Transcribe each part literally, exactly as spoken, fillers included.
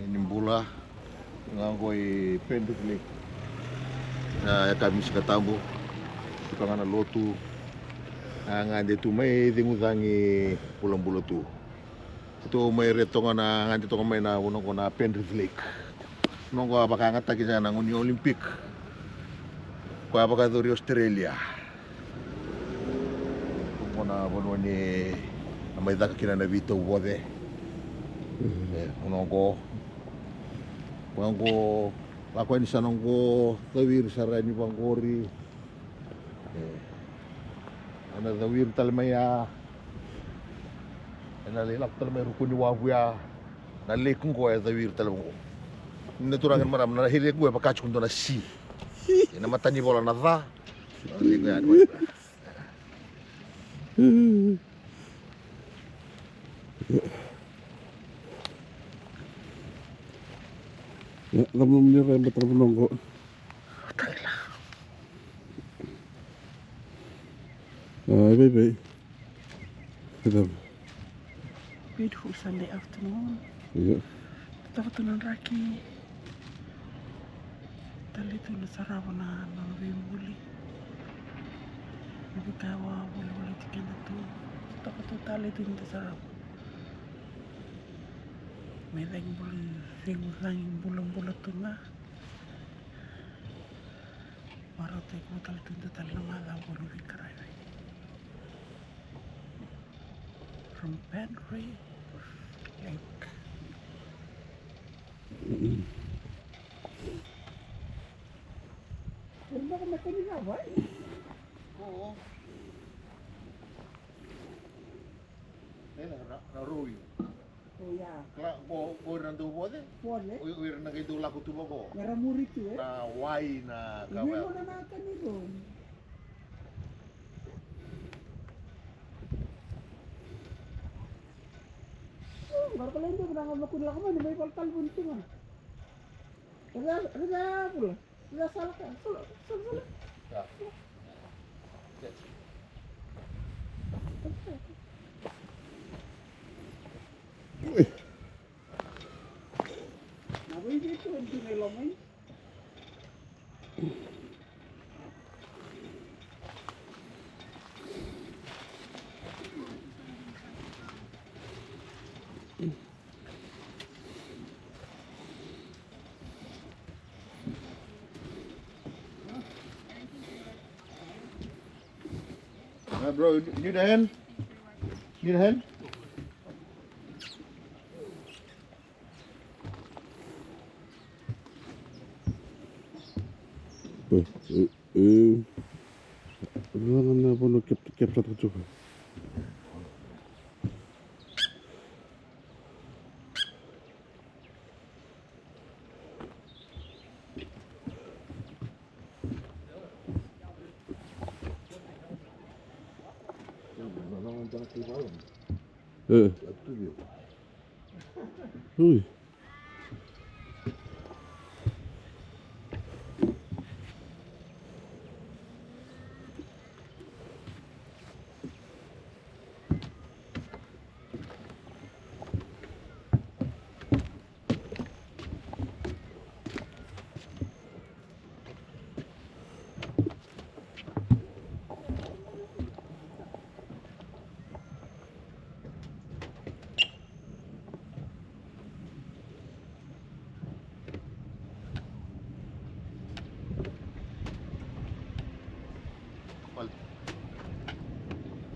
Ni bula ga qo i Penrith Lake. A, e ka misika tabu. Tuka ga na lotu. A, gade tu mai Cegucagi, bulabula tu. Tu mai re toka na gade toka mai na vuna qo na Penrith Lake. Vuna qo a vakayagataki ga na gauna ni Olympic. Ko a vakayacori Australia. Ko na vanua ni na mai caka kina na veitauvoce. E, vuna qo. Vaqo, lako yani sa na qo, cawiri sara yani vaqori. E, ena cawiri tale mai ya. Ena lai lako tale mai ruku ni wavu ya. Na lake qo e cawiri tale vaqo. Ni na turaga ni marama, na lake qo e vaka tiko dua na si. Ena matanivola na ca. Na lake qo ya, ni Ia, cava nomuni rai bata na vanua qo? Kaila. A, e vaivai. E cava? Beautiful Sunday afternoon. Ia. Tava tu na draki. Tale tu na sarava na nona veibuli. Na veika e wavolivoli tu keda tu. Tava tu tale tu na sarava. Mai cagi bula, cegu cagi bulabula tu ga. Marautaki vata tale tu dua tale na macawa ni veiqaravi. From Penrith Lake. Ko. Ena ra, ra rui. Oia. Kala, ko, ko ira na dau voce? Voce. O, o ira na qai dau lako tu vaqo. Era muri tu, e? Na wai na ka. Io, vaya. Nona na ka ni rui. Qori ko lai dau na ga makuni lako mai, ni mai vala talevoni tu ga. Rega, rega bula. Ia, sala ka, sala, sala, sala. Ia. Na vei vei tu, tu na i loma i. Uh, bro, you need a hand? Need a hand? E, e, e, na vanua kep-, kepsa tu. E. Ui.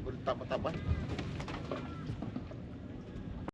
Bori taba, taba.